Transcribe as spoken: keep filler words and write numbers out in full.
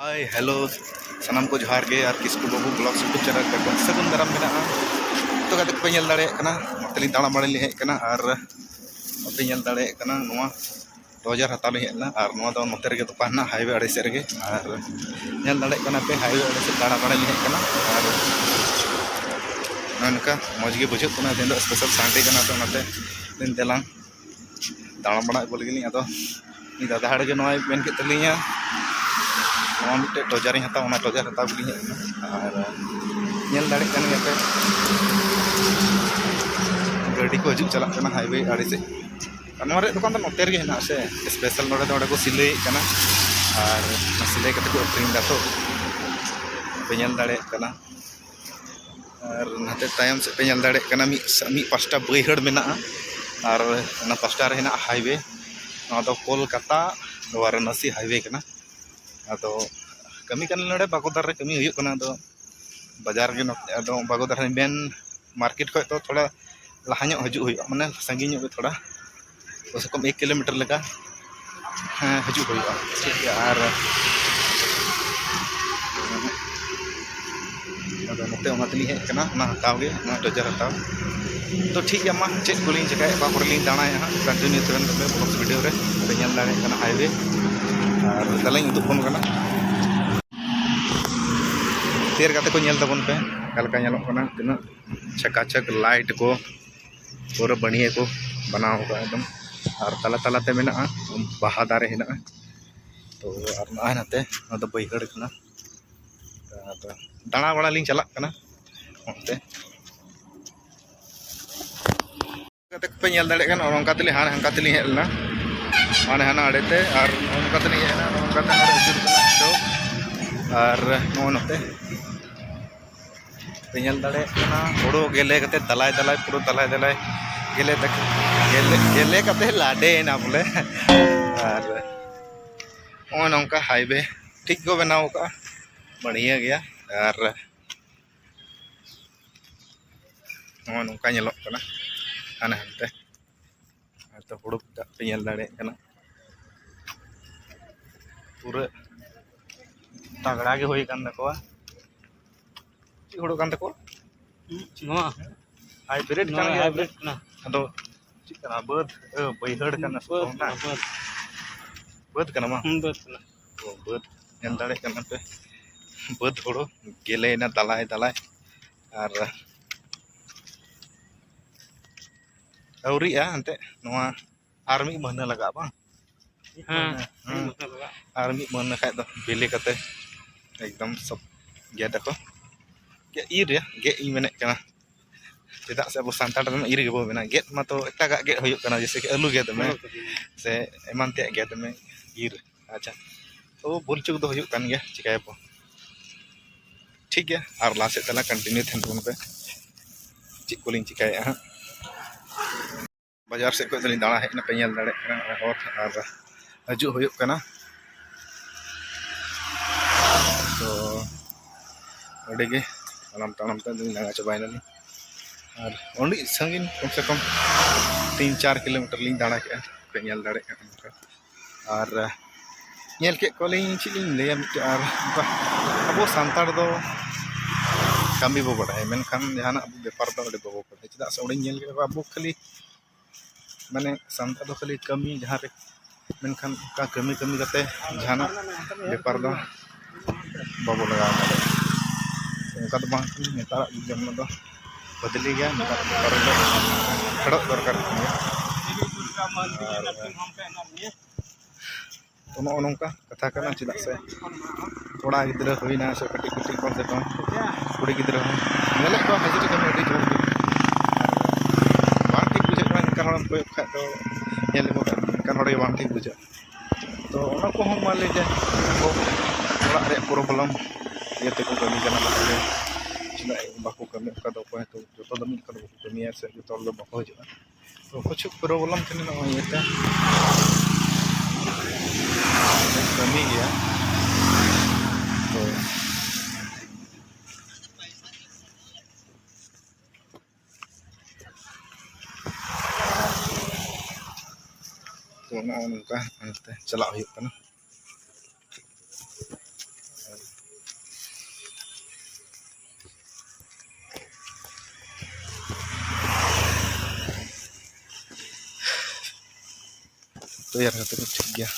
ᱦᱟᱭ, hello, ᱥᱟᱱᱟᱢ ᱠᱚ ᱡᱚᱦᱟᱨ ᱜᱮ᱾ ᱟᱨ ᱠᱤᱥᱠᱩ ᱵᱟᱹᱵᱩ ᱵᱞᱚᱜᱽ YouTube ᱪᱮᱱᱮᱞ ᱨᱮ ᱥᱟᱹᱜᱩᱱ ᱫᱟᱨᱟᱢ ᱢᱮᱱᱟᱜᱼᱟ᱾ ᱛᱚ ᱜᱟᱛᱮ ᱠᱚᱯᱮ ᱧᱮᱞ ᱫᱟᱲᱮᱭᱟᱜ ᱠᱟᱱᱟ, ᱱᱚᱛᱮ ᱞᱤᱧ ᱫᱟᱬᱟ ᱵᱟᱲᱟᱭ ᱞᱤᱧ ᱦᱮᱡ ᱟᱠᱟᱱᱟ᱾ ᱟᱨ ᱱᱚᱛᱮ ᱧᱮᱞ ᱫᱟᱲᱮᱭᱟᱜ ᱠᱟᱱᱟ, ᱱᱚᱣᱟ ᱴᱚᱡᱟᱨ ᱦᱟᱛᱟᱣ ᱞᱤᱧ ᱦᱮᱡ ᱞᱮᱱᱟ᱾ ᱟᱨ ᱱᱚᱣᱟ ᱫᱚ ᱱᱚᱛᱮ ᱨᱮᱜᱮ ᱫᱚᱠᱟᱱ ᱦᱮᱱᱟᱜᱼᱟ, ᱦᱟᱭᱣᱮ ᱟᱲᱮ ᱥᱮᱫ ᱨᱮᱜᱮ᱾ ᱟᱨ ᱧᱮᱞ ᱫᱟᱲᱮᱭᱟᱜ ᱠᱟᱱᱟ ᱯᱮ, ᱦᱟᱭᱣᱮ ᱟᱲᱮ ᱥᱮᱫ ᱫᱟᱬᱟ ᱵᱟᱲᱟᱭ ᱞᱤᱧ ᱦᱮᱡ ᱟᱠᱟᱱᱟ᱾ ᱟᱨ ᱱᱚᱜᱼᱚᱭ ᱱᱚᱝᱠᱟ ᱢᱚᱡᱽ ᱜᱮ ᱵᱩᱡᱷᱟᱹᱜ ᱠᱟᱱᱟ, ᱛᱮᱦᱮᱧ ᱫᱚ ᱥᱯᱮᱥᱟᱞ ᱥᱟᱱᱰᱮ ᱠᱟᱱᱟ, ᱛᱚ ᱚᱱᱟᱛᱮ ᱫᱮᱞᱟᱝ ᱫᱟᱬᱟ ᱵᱟᱲᱟ ᱟᱹᱜᱩ ᱞᱟᱹᱜᱤᱫ ᱞᱤᱧ᱾ ᱟᱫᱚ ᱩᱱᱤ ᱫᱟᱫᱟ ᱦᱚᱲ ᱜᱮ ᱱᱚᱣᱟᱭ ᱢᱮᱱ ᱠᱮᱫ ᱛᱟᱹᱞᱤᱧᱟ, ᱱᱚᱣᱟ ᱢᱤᱫᱴᱮᱡ ᱴᱚᱡᱟᱨᱤᱧ ᱦᱟᱛᱟᱣᱟ, ᱚᱱᱟ ᱴᱚᱡᱟᱨ ᱦᱟᱛᱟᱣ ᱜᱮᱞᱤᱧ ᱦᱮᱡ ᱮᱱᱟ᱾ ᱟᱨ ᱧᱮᱞ ᱫᱟᱲᱮᱭᱟᱜ ᱠᱟᱱ ᱜᱮᱭᱟ ᱯᱮ, ᱜᱟᱹᱰᱤ ᱠᱚ ᱦᱤᱡᱩᱜ ᱪᱟᱞᱟᱜ ᱠᱟᱱᱟ ᱦᱟᱭᱣᱮ ᱟᱲᱮ ᱥᱮᱫ᱾ ᱟᱨ ᱱᱚᱣᱟ ᱨᱮᱭᱟᱜ ᱫᱚᱠᱟᱱ ᱫᱚ ᱱᱚᱛᱮ ᱨᱮᱜᱮ ᱦᱮᱱᱟᱜᱼᱟ ᱥᱮ, ᱥᱯᱮᱥᱟᱞ ᱱᱚᱰᱮ ᱫᱚ, ᱚᱸᱰᱮ ᱠᱚ ᱥᱤᱞᱟᱹᱭᱮᱫ ᱠᱟᱱᱟ᱾ ᱟᱨ ᱚᱱᱟ ᱥᱤᱞᱟᱹᱭ ᱠᱟᱛᱮ ᱠᱚ ᱟᱹᱠᱷᱨᱤᱧ ᱮᱫᱟ, ᱛᱚ ᱯᱮ ᱧᱮᱞ ᱫᱟᱲᱮᱭᱟᱜ ᱠᱟᱱᱟ᱾ ᱟᱨ ᱱᱟᱛᱮ ᱛᱟᱭᱚᱢ ᱥᱮᱫ ᱯᱮ ᱧᱮᱞ ᱫᱟᱲᱮᱭᱟᱜ ᱠᱟᱱᱟ, ᱢᱤᱫ ᱥᱟ-, ᱢᱤᱫ ᱯᱟᱥᱴᱟ ᱵᱟᱹᱭᱦᱟᱹᱲ ᱢᱮᱱᱟᱜᱼᱟ, ᱟᱨ ᱚᱱᱟ ᱯᱟᱥᱴᱟ ᱨᱮ ᱦᱮᱱᱟᱜᱼᱟ ᱦᱟᱭᱣᱮ᱾ ᱱᱚᱣᱟ ᱫᱚ ᱠᱳᱞᱠᱟᱛᱟ ᱵᱟᱨᱟᱱᱚᱥᱤ ᱦᱟᱭᱣᱮ ᱠᱟᱱᱟ᱾ ᱟᱫᱚ ᱠᱟᱹᱢᱤ ᱠᱟᱱᱟ ᱱᱚᱰᱮ, ᱵᱟᱜᱚᱫᱟᱨ ᱨᱮ ᱠᱟᱹᱢᱤ ᱦᱩᱭᱩᱜ ᱠᱟᱱᱟ᱾ ᱟᱫᱚ ᱵᱟᱡᱟᱨ ᱜᱮ ᱱᱚᱛᱮ, ᱟᱫᱚ ᱵᱟᱜᱚᱫᱟᱨ ᱨᱮ ᱢᱮᱱ ᱢᱟᱨᱠᱮᱴ ᱠᱷᱚᱱ ᱫᱚ ᱛᱷᱚᱲᱟ ᱞᱟᱦᱟ ᱧᱚᱜ ᱦᱤᱡᱩᱜ ᱦᱩᱭᱩᱜᱼᱟ, ᱢᱟᱱᱮ ᱥᱟᱺᱜᱤᱧ ᱧᱚᱜ ᱜᱮ ᱛᱷᱚᱲᱟ, ᱠᱚᱢ ᱥᱮ ᱠᱚᱢ ᱮᱠ ᱠᱤᱞᱳᱢᱤᱴᱟᱨ ᱞᱮᱠᱟ, ᱦᱮᱸ, ᱦᱤᱡᱩᱜ ᱦᱩᱭᱩᱜᱼᱟ, ᱴᱷᱤᱠ ᱜᱮᱭᱟ᱾ ᱟᱨ ᱟᱫᱚ ᱱᱚᱛᱮ ᱚᱱᱟ ᱛᱮᱞᱤᱧ ᱦᱮᱡ ᱟᱠᱟᱱᱟ, ᱚᱱᱟ ᱦᱟᱛᱟᱣ ᱜᱮ, ᱚᱱᱟ ᱴᱚᱡᱟᱨ ᱦᱟᱛᱟᱣ᱾ ᱛᱚ ᱴᱷᱤᱠ ᱜᱮᱭᱟ, ᱢᱟ ᱪᱮᱫ ᱠᱚᱞᱤᱧ ᱪᱮᱠᱟᱭᱟ, ᱚᱠᱟ ᱠᱚᱨᱮ ᱞᱤᱧ ᱫᱟᱬᱟᱭᱟ ᱦᱟᱸᱜ, ᱠᱚᱱᱴᱤᱱᱤᱭᱩ ᱛᱟᱵᱮᱱ ᱯᱮ ᱵᱞᱚᱜ ᱵᱷᱤᱰᱤᱭᱳ ᱨᱮ᱾ ᱯᱮ ᱧᱮᱞ ᱫᱟᱲᱮᱭᱟᱜ ᱠᱟᱱᱟ ᱦᱟᱭᱣᱮ, ᱟᱨ ᱛᱟᱦᱞᱮᱧ ᱩᱫᱩᱜ ᱟᱵᱚᱱ ᱠᱟᱱᱟ᱾ ᱛᱮᱨ ᱠᱟᱛᱮ ᱠᱚ ᱧᱮᱞ ᱛᱟᱵᱚᱱ ᱯᱮ, ᱚᱠᱟ ᱞᱮᱠᱟ ᱧᱮᱞᱚᱜ ᱠᱟᱱᱟ, ᱛᱤᱱᱟᱹᱜ ᱪᱷᱟᱠᱟᱪᱷᱟᱠ ᱞᱟᱭᱤᱴ ᱠᱚ, ᱯᱩᱨᱟᱹ ᱵᱟᱹᱲᱤᱭᱟᱹ ᱠᱚ ᱵᱮᱱᱟᱣ ᱟᱠᱟᱫᱼᱟ ᱮᱠᱫᱚᱢ᱾ ᱟᱨ ᱛᱟᱞᱟ ᱛᱟᱞᱟᱛᱮ ᱢᱮᱱᱟᱜᱼᱟ ᱵᱟᱦᱟ ᱫᱟᱨᱮ ᱦᱮᱱᱟᱜᱼᱟ᱾ ᱛᱚ ᱟᱨ ᱱᱚᱜᱼᱚᱭ ᱱᱟᱛᱮ, ᱱᱚᱣᱟ ᱫᱚ ᱵᱟᱹᱭᱦᱟᱹᱲ ᱠᱟᱱᱟ᱾ ᱟᱫᱚ ᱫᱟᱬᱟ ᱵᱟᱲᱟ ᱞᱤᱧ ᱪᱟᱞᱟᱜ ᱠᱟᱱᱟ ᱚᱱᱛᱮ᱾ ᱠᱟᱛᱮ ᱯᱮ ᱧᱮᱞ ᱫᱟᱲᱮᱭᱟᱜ ᱠᱟᱱᱟ, ᱱᱚᱜᱼᱚ ᱱᱚᱝᱠᱟ ᱛᱮᱞᱤᱧ ᱦᱟᱱᱮ ᱦᱟᱱᱠᱟ ᱛᱮᱞᱤᱧ ᱦᱮᱡ ᱞᱮᱱᱟ, ᱦᱟᱱᱮ ᱦᱟᱱᱟ ᱟᱲᱮᱛᱮ, ᱟᱨ ᱱᱚᱜᱼᱚ ᱱᱚᱝᱠᱟ ᱛᱮᱞᱤᱧ ᱦᱮᱡ ᱮᱱᱟ, ᱱᱚᱜᱼᱚ ᱱᱚᱝᱠᱟ ᱛᱮ ᱱᱚᱰᱮ ᱟᱹᱪᱩᱨ ᱠᱟᱱᱟ ᱛᱚ᱾ ᱟᱨ ᱱᱚᱜᱼᱚ ᱱᱚᱛᱮ ᱯᱮ ᱧᱮᱞ ᱫᱟᱲᱮᱭᱟᱜ ᱠᱟᱱᱟ, ᱦᱳᱲᱳ ᱜᱮᱞᱮ ᱠᱟᱛᱮ ᱫᱟᱞᱟᱭ ᱫᱟᱞᱟᱭ, ᱯᱩᱨᱟᱹ ᱫᱟᱞᱟᱭ ᱫᱟᱞᱟᱭ ᱜᱮᱞᱮ ᱛᱟᱠ-, ᱜᱮᱞᱮ, ᱜᱮᱞᱮ ᱠᱟᱛᱮ ᱞᱟᱰᱮᱭᱮᱱᱟ ᱵᱚᱞᱮ᱾ ᱟᱨ ᱱᱚᱜᱼᱚᱭ ᱱᱚᱝᱠᱟ ᱦᱟᱭᱣᱮ ᱴᱷᱤᱠ ᱠᱚ ᱵᱮᱱᱟᱣ ᱟᱠᱟᱫᱼᱟ, ᱵᱟᱲᱤᱭᱟ ᱜᱮᱭᱟ᱾ ᱟᱨ ᱱᱚᱜᱼᱚᱭ ᱱᱚᱝᱠᱟ ᱧᱮᱞᱚᱜ ᱠᱟᱱᱟ ᱦᱟᱱᱮ ᱦᱟᱱᱛᱮ᱾ ᱦᱚᱭᱛᱳ ᱦᱩᱲᱩ ᱫᱟᱜ ᱯᱮ ᱧᱮᱞ ᱫᱟᱲᱮᱭᱟᱜ ᱠᱟᱱᱟ, ᱯᱩᱨᱟᱹ ᱛᱟᱜᱽᱲᱟ ᱜᱮ ᱦᱩᱭ ᱟᱠᱟᱱ ᱛᱟᱠᱚᱣᱟ᱾ ᱪᱮᱫ ᱦᱩᱲᱩ ᱠᱟᱱ ᱛᱟᱠᱚᱣᱟ? ᱱᱚᱣᱟ ᱦᱟᱭᱵᱨᱤᱰ ᱠᱟᱱ ᱱᱚᱣᱟ ᱜᱮᱭᱟ᱾ ᱦᱟᱭᱵᱨᱤᱰ ᱠᱟᱱᱟ᱾ ᱟᱫᱚ ᱪᱮᱫ ᱠᱟᱱᱟ? ᱵᱟᱹᱫᱽ, ᱮ, ᱵᱟᱹᱭᱦᱟᱹᱲ ᱠᱟᱱᱟ ᱥᱮ ᱵᱟᱹᱫᱽ ᱵᱟᱝ? ᱠᱟᱱᱟ, ᱵᱟᱹᱫᱽ᱾ ᱵᱟᱹᱫᱽ ᱠᱟᱱᱟ ᱢᱟ᱾ ᱦᱩᱸ, ᱵᱟᱹᱫᱽ ᱠᱟᱱᱟ᱾ ᱚ, ᱵᱟᱹᱫᱽ᱾ ᱧᱮᱞ ᱫᱟᱲᱮᱭᱟᱜ ᱠᱟᱱᱟ ᱯᱮ, ᱵᱟᱹᱫᱽ ᱦᱩᱲᱩ ᱜᱮᱞᱮᱭᱮᱱᱟ ᱫᱟᱞᱟᱭ ᱫᱟᱞᱟᱭ᱾ ᱟᱨ ᱟᱹᱣᱨᱤᱜᱼᱟ ᱮᱱᱛᱮᱫ, ᱱᱚᱣᱟ ᱟᱨ ᱢᱤᱫ ᱢᱟᱹᱦᱱᱟᱹ ᱞᱟᱜᱟᱜᱼᱟ ᱵᱟᱝ? ᱦᱮᱸ, ᱦᱮᱸ᱾ ᱢᱤᱫ ᱢᱟᱹᱦᱱᱟᱹ ᱞᱟᱜᱟᱜᱼᱟ᱾ ᱟᱨ ᱢᱤᱫ ᱢᱟᱹᱦᱱᱟᱹ ᱠᱷᱟᱡ ᱫᱚ ᱵᱤᱞᱤ ᱠᱟᱛᱮ ᱮᱠᱫᱚᱢ ᱥᱚᱵ ᱜᱮᱫ ᱟᱠᱚ᱾ ᱜᱮᱫ, ᱤᱨ ᱨᱮ, ᱜᱮᱫ ᱤᱧ ᱢᱮᱱᱮᱫ ᱠᱟᱱᱟ᱾ ᱪᱮᱫᱟᱜ ᱥᱮ ᱟᱵᱚ ᱥᱟᱱᱛᱟᱲ ᱨᱮᱱ ᱤᱨ ᱜᱮᱵᱚ ᱢᱮᱱᱟ᱾ ᱜᱮᱫ ᱢᱟᱛᱚ ᱮᱴᱟᱜᱟᱜ ᱜᱮᱫ ᱦᱩᱭᱩᱜ ᱠᱟᱱᱟ, ᱡᱮᱭᱥᱮ ᱠᱤ ᱟᱹᱞᱩ ᱜᱮᱫ ᱢᱮ, ᱟᱹᱞᱩ ᱜᱮᱫ ᱢᱮ᱾ ᱥᱮ ᱮᱢᱟᱱ ᱛᱮᱭᱟᱜ ᱜᱮᱫ ᱢᱮ, ᱤᱨ᱾ ᱟᱪᱪᱷᱟ, ᱛᱚ ᱵᱷᱩᱞ ᱪᱩᱠ ᱫᱚ ᱦᱩᱭᱩᱜ ᱠᱟᱱ ᱜᱮᱭᱟ, ᱪᱤᱠᱟᱹᱭᱟᱵᱚ? ᱴᱷᱤᱠ ᱜᱮᱭᱟ, ᱟᱨ ᱞᱟᱦᱟ ᱥᱮᱫ ᱛᱟᱦᱞᱮ continue ᱛᱟᱦᱮᱱ ᱛᱟᱵᱚᱱ ᱯᱮ, ᱪᱮᱫ ᱠᱚᱞᱤᱧ ᱪᱤᱠᱟᱹᱭᱮᱫᱼᱟ ᱦᱟᱸᱜ᱾ ᱵᱟᱡᱟᱨ ᱥᱮᱫ ᱠᱷᱚᱱ ᱫᱚᱞᱤᱧ ᱫᱟᱬᱟ ᱦᱮᱡ ᱮᱱᱟ, ᱯᱮ ᱧᱮᱞ ᱫᱟᱲᱮᱭᱟᱜ ᱠᱟᱱᱟ ᱱᱚᱜᱼᱚᱭ ᱦᱚᱨ ᱟᱨ ᱦᱤᱡᱩᱜ ᱦᱩᱭᱩᱜ ᱠᱟᱱᱟ᱾ ᱛᱚ ᱟᱹᱰᱤᱜᱮ ᱛᱟᱲᱟᱢ ᱛᱟᱲᱟᱢ ᱛᱮ ᱟᱹᱞᱤᱧ ᱞᱟᱸᱜᱟ ᱪᱟᱵᱟᱭᱮᱱᱟᱞᱤᱧ᱾ ᱟᱨ ᱟᱹᱰᱤ ᱥᱟᱺᱜᱤᱧ, ᱠᱚᱢ ᱥᱮ ᱠᱚᱢ ᱛᱤᱱ ᱪᱟᱨ ᱠᱤᱞᱳᱢᱤᱴᱟᱨ ᱞᱤᱧ ᱫᱟᱬᱟ ᱠᱮᱜᱼᱟ, ᱯᱮ ᱧᱮᱞ ᱫᱟᱲᱮᱭᱟᱜ ᱠᱟᱱᱟ ᱱᱚᱝᱠᱟ᱾ ᱟᱨ ᱧᱮᱞ ᱠᱮᱫ ᱠᱚᱣᱟᱞᱤᱧ, ᱪᱮᱫ ᱞᱤᱧ ᱞᱟᱹᱭᱟ, ᱢᱤᱫᱴᱮᱱ ᱟᱨ ᱚᱱᱠᱟ ᱟᱵᱚ ᱥᱟᱱᱛᱟᱲ ᱫᱚ ᱠᱟᱹᱢᱤ ᱵᱚ ᱵᱟᱲᱟᱭᱟ, ᱢᱮᱱᱠᱷᱟᱱ ᱡᱟᱦᱟᱱᱟᱜ ᱵᱮᱯᱟᱨ ᱫᱚ ᱟᱹᱰᱤ ᱵᱟᱵᱚ ᱵᱟᱲᱟᱭᱟ᱾ ᱪᱮᱫᱟᱜ ᱥᱮ ᱚᱸᱰᱮᱧ ᱧᱮᱞ ᱠᱮᱫ ᱠᱚᱣᱟ, ᱟᱵᱚ ᱠᱷᱟᱹᱞᱤ ᱢᱟᱱᱮ ᱥᱟᱱᱛᱟᱲ ᱫᱚ ᱠᱷᱟᱹᱞᱤ ᱠᱟᱹᱢᱤ ᱡᱟᱦᱟᱸ ᱨᱮ, ᱢᱮᱱᱠᱷᱟᱱ ᱚᱱᱠᱟ ᱠᱟᱹᱢᱤ ᱠᱟᱹᱢᱤ ᱠᱟᱛᱮ ᱡᱟᱦᱟᱱᱟᱜ ᱵᱮᱯᱟᱨ ᱫᱚ ᱵᱟᱵᱚ ᱞᱟᱜᱟᱣ ᱫᱟᱲᱮᱭᱟᱜᱼᱟ᱾ ᱚᱱᱠᱟ ᱫᱚ ᱵᱟᱝ ᱠᱟᱱᱟ, ᱱᱮᱛᱟᱨᱟᱜ ᱡᱩᱜᱽ ᱨᱮ ᱱᱚᱣᱟ ᱫᱚ ᱵᱚᱫᱞᱤ ᱜᱮᱭᱟ, ᱱᱮᱛᱟᱨ ᱵᱮᱯᱟᱨ ᱨᱮᱫᱚ ᱯᱷᱮᱰᱚᱜ ᱫᱚᱨᱠᱟᱨ ᱠᱟᱱ ᱜᱮᱭᱟ᱾ ᱟᱨ ᱛᱚ ᱱᱚᱜᱼᱚ ᱱᱚᱝᱠᱟ ᱠᱟᱛᱷᱟ ᱠᱟᱱᱟ, ᱪᱮᱫᱟᱜ ᱥᱮ ᱠᱚᱲᱟ ᱜᱤᱫᱽᱨᱟᱹ ᱦᱩᱭᱱᱟ ᱥᱮ ᱠᱟᱹᱴᱤᱡ ᱠᱟᱹᱴᱤᱡ ᱠᱚᱢ ᱥᱮ ᱠᱚᱢ ᱠᱩᱲᱤ ᱜᱤᱫᱽᱨᱟᱹ ᱦᱚᱸ ᱧᱮᱞᱮᱫ ᱠᱚᱣᱟ ᱦᱟᱹᱡᱨᱤ ᱠᱟᱹᱢᱤ ᱟᱹᱰᱤ ᱡᱳᱨ ᱜᱮ᱾ ᱵᱟᱝ ᱴᱷᱤᱠ ᱵᱩᱡᱷᱟᱹᱜ ᱠᱟᱱᱟ, ᱱᱤᱝᱠᱟᱱ ᱦᱚᱲᱮᱢ ᱠᱚᱭᱚᱜ ᱠᱷᱟᱡ ᱫᱚ, ᱧᱮᱞ ᱞᱮᱠᱚ ᱠᱷᱟᱡ ᱱᱤᱝᱠᱟᱱ ᱦᱚᱲ ᱜᱮ ᱵᱟᱝ ᱴᱷᱤᱠ ᱵᱩᱡᱷᱟᱹᱜᱼᱟ᱾ ᱛᱚ ᱚᱱᱟ ᱠᱚᱦᱚᱸ ᱢᱟ ᱞᱟᱹᱭ ᱡᱮ ᱟᱵᱚ ᱚᱲᱟᱜ ᱨᱮᱭᱟᱜ problem ᱤᱭᱟᱹ ᱛᱮᱠᱚ ᱠᱟᱹᱢᱤ ᱠᱟᱱᱟ, ᱵᱟᱠᱚ ᱞᱟᱹᱭᱟ, ᱪᱮᱫᱟᱜ ᱵᱟᱠᱚ ᱠᱟᱹᱢᱤ, ᱚᱱᱠᱟ ᱫᱚ ᱚᱠᱚᱭ ᱦᱚᱸᱛᱚ ᱡᱚᱛᱚ ᱫᱚ ᱢᱤᱫ ᱞᱮᱠᱟ ᱫᱚ ᱵᱟᱠᱚ ᱠᱟᱹᱢᱤᱭᱟ ᱥᱮ ᱡᱚᱛᱚ ᱦᱚᱲ ᱫᱚ ᱵᱟᱠᱚ ᱦᱤᱡᱩᱜᱼᱟ᱾ ᱛᱚ ᱠᱤᱪᱷᱩ problem ᱛᱟᱦᱮᱱᱟ ᱱᱚᱜᱼᱚᱭ ᱤᱭᱟᱹᱛᱮ᱾ ᱠᱟᱹᱢᱤ ᱜᱮᱭᱟ᱾ ᱛᱚ ᱛᱚ ᱱᱚᱜᱼᱚ ᱱᱚᱝᱠᱟ ᱦᱟᱱᱛᱮ ᱪᱟᱞᱟᱜ ᱦᱩᱭᱩᱜ ᱠᱟᱱᱟ᱾ ᱛᱮᱭᱟᱨ ᱠᱟᱛᱮ ᱫᱚ ᱴᱷᱤᱠ ᱜᱮᱭᱟ᱾